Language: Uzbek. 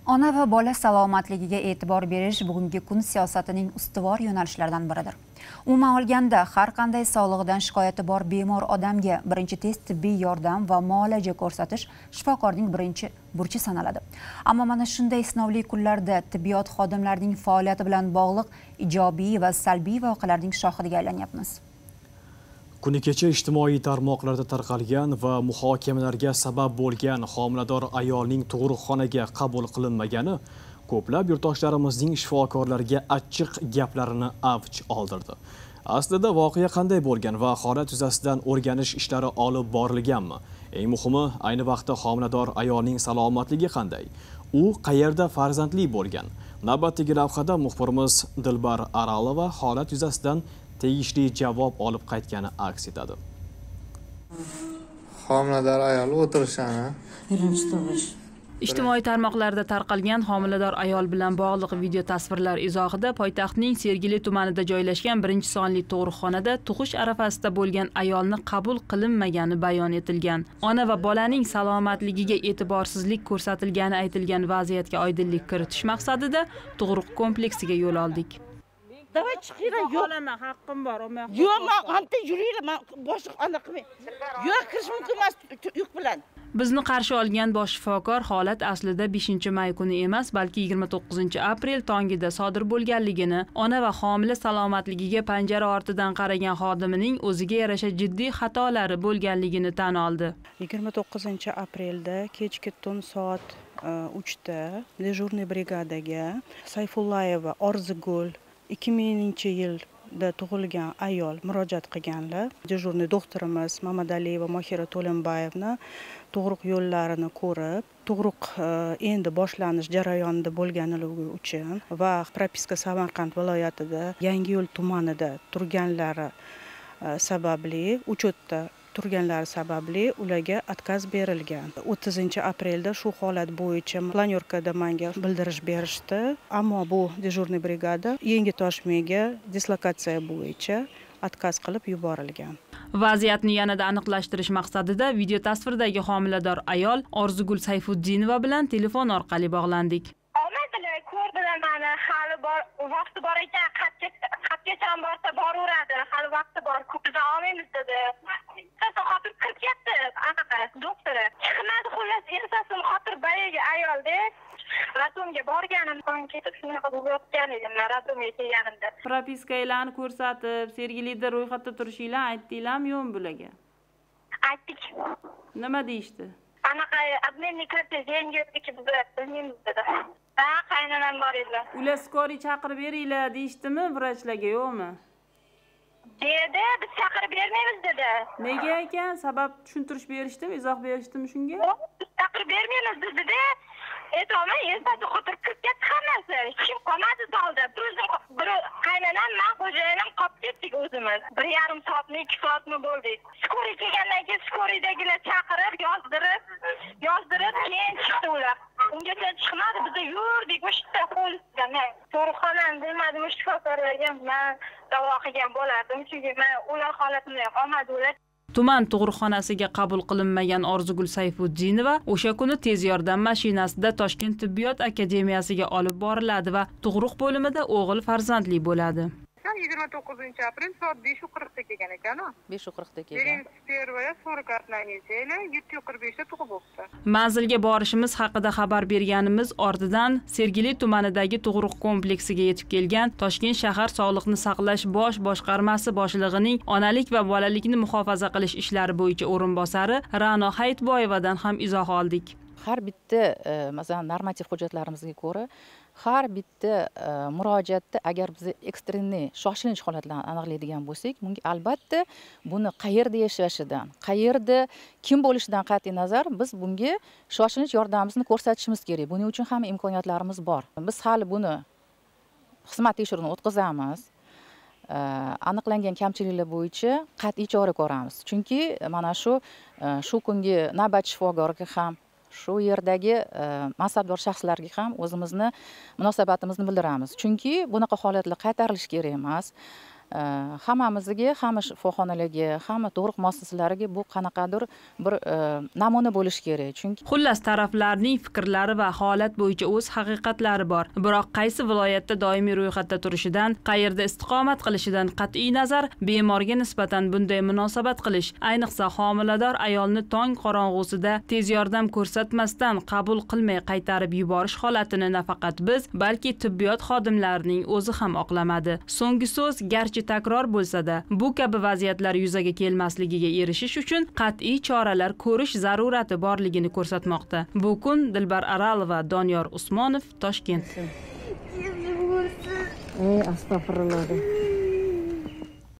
Ona va bola salomatligiga e'tibor berish bugungi kun siyosatining ustuvor yo'nalishlaridan biridir. Umuman olganda, har qanday sog'lig'idan shikoyati bor bemor odamga birinchi tez tibbiy yordam va muolaja ko'rsatish shifokorning birinchi burchi sanaladi. Ammo mana shunday sinovli kunlarda tibbiyot xodimlarining faoliyati bilan bog'liq ijobiy va salbiy voqealarning shohidiga aylanyapmiz. Kuni kecha ijtimoiy tarmoqlarda tarqalgan va muhokamalarga sabab bo'lgan homilador ayolning tug'ruqxonaga qabul qilinmagani ko'plab yurtdoshlarimizning shifokorlarga achchiq gaplarini avj oldirdi. Aslida voqea qanday bo'lgan va holat yuzasidan o'rganish ishlari olib borilganmi? Eng muhimi, ayni vaqtda homilador ayolning salomatligi qanday? U qayerda farzandli bo'lgan? Navbatdagi lavhada muxbirimiz Dilbar Aralova holat yuzasidan tegishli javob olib qaytgani aks etadi. Homilador ayol o'tirishani. Birinchi tug'ish. Ijtimoiy tarmoqlarda tarqalgan homilador ayol bilan bog'liq video tasvirlar izohida poytaxtning Sergeli tumanida joylashgan 1-sonli tug'ruqxonada tug'ish arafasida bo'lgan ayolni qabul qilinmagani bayon etilgan. Ona va bolaning salomatligiga e'tiborsizlik ko'rsatilgani aytilgan vaziyatga oydinlik kiritish maqsadida tug'ruq kompleksiga yo'l oldik. Давай chiqinglar, yo'q. Olaman, haqqim bor, olmay. Yo'q, men anta yuringlar, men boshliq ana qilmay. Yo'q, kirish mumkin emas yuk bilan. Bizni qarshi olgan bosh shifokor holat aslida 5-may kuni emas, balki 29-aprel tongida sodir bo'lganligini, ona va homila salomatligiga panjara ortidan qaragan xodimining o'ziga yarasha jiddiy xatolari bo'lganligini tan oldi. 29-aprelda kechki tun soat 3da dejurniy brigadaga Sayfullayeva Orzigul 2000-yilda tug'ilgan ayol murojaat qilganlar. Dejurniy doktorimiz Mamadaliyeva Mohira To'limbayevna tug'ruq yo'llarini ko'rib, tug'ruq endi boshlanish jarayonida bo'lganligi uchun va propiska Samarqand viloyatida Yangiyo'l tumanida turganlari sababli, uchotda turganlari sababli ularga отказ berilgan. 30-aprelda shu holat bo'yicha planyorkada menga bildirish berishdi. Ammo bu dejurniy brigada Yangi Toshmiga dislokatsiya bo'yicha отказ qilib yuborilgan. Vaziyatni yanada aniqlashtirish maqsadida video tasvirdagi homilador ayol Orzugul Sayfuddinova bilan telefon orqali bog'landik. Olmadilar, ko'rdilar meni, hali bor, vaqti bor ekan, qatgacha borsa boraveradi, hali vaqti bor, ko'pida olmaymiz dedi. Xotir kirib ketdi, anaqa doktori. Chiqmadi, xullas, ertasim xotir boyagi ayolda Radomga borganim, so'ng ketib shunaqa bo'lib yotgan edim, Radomga kelganimda. Propiskalarni ko'rsatib, Sergelida ro'yxatda turishinglarni aytdinglarmi, yo'qmi bularga? Aytdik. Nima deyishdi? Anaqa обменный karta yangi biz bilmaymiz dedi. Ha, qaynonam bor edi. Ular skoriy chaqirib beringlar deyishdimi vrachlarga, yo'qmi? Dedi, biz chaqirib bermaymiz dedi. Nega ekan? Sabab tushuntirish berishdimi, izoh berishdimi shunga? Yo'q, biz chaqirib bermaymiz dedi. Aytolmay, ertasi o'tirib kirib ketdi hammasi. Hech kim qolmadi zalda. Bir o'zim, bir qaynonam, men xo'jayinim qolib ketdik o'zimiz. 1,5 soatmi, 2 soatmi bo'ldi. Skoriy kelgandan keyin skoriydagilar chaqirib, yozdirib, keyin chiqdi ular. Ungacha chiqmadi, biz yurdik o'sha qo'lda. Men tug'ruqxonani bilmadim, shifokorlarga men davo qilgan bo'lardim, chunki men ular holatimda qolmadi ular. Tuman tug'ruqxonasiga qabul qilinmagan Orzugul Sayfuddinova o'sha kuni tez yordam mashinasida Toshkent tibbiyot akademiyasiga olib boriladi va tug'ruq bo'limida o'g'il farzandli bo'ladi. 29-aprel soat 5:40 da kelgan ekan-u. 5:40 da kelgan. Первая 41 неделя 7:45 da tug'ib o'tdi. Manzilga borishimiz haqida xabar berganimiz ortidan Sergeli tumanidagi tug'ruq kompleksiga yetib kelgan Toshkent shahar sog'liqni saqlash bosh boshqarmasi boshlig'ining onalik va bolalikni muhofaza qilish ishlari bo'yicha o'rinbosari Ra'no Hayitboyevadan ham izoh oldik. Har bitta, masalan, normativ hujjatlarimizga ko'ra, har bitta murojaatda agar biz ekstrenniy shoshilinch holatlarni aniqlaydigan bo'lsak, bunga albatta buni qayerda yashashidan, qayerda kim bo'lishidan qat'iy nazar biz bunga shoshilinch yordamimizni ko'rsatishimiz kerak. Buning uchun ham imkoniyatlarimiz bor. Biz hali buni xizmat tekshiruvini o'tkazamiz. Aniqlangan kamchiliklar bo'yicha qat'iy chora ko'ramiz. Chunki mana shu kungi navbatchi shifokorga ham, shu yerdagi mansabdor shaxslarga ham o'zimizni munosabatimizni bildiramiz. Chunki bunaqa holatlar qaytarilishi kerak emas. Hammamizga, hamma shifoxonalarga, hamma tug'ruq muassasalariga bu qanaqadir bir namuna bo'lishi kerak. Chunki xullas taraflarning fikrlari va holat bo'yicha o'z haqiqatlari bor. Biroq qaysi viloyatda doimiy ro'yxatda turishidan, qayerda istiqomat qilishidan qat'iy nazar bemorga nisbatan bunday munosabat qilish, ayniqsa homilador ayolni tong qorong'usida tez yordam ko'rsatmasdan qabul qilmay qaytarib yuborish holatini nafaqat biz, balki tibbiyot xodimlarining o'zi ham oqlamadi. So'nggi so'z garchi takror bo'lsa-da, bu kabi vaziyatlar yuzaga kelmasligiga erishish uchun qat'iy choralar ko'rish zarurati borligini ko'rsatmoqda. Bu kun Dilbar Aralova, Doniyor Usmonov, Toshkent. Astag'firullah.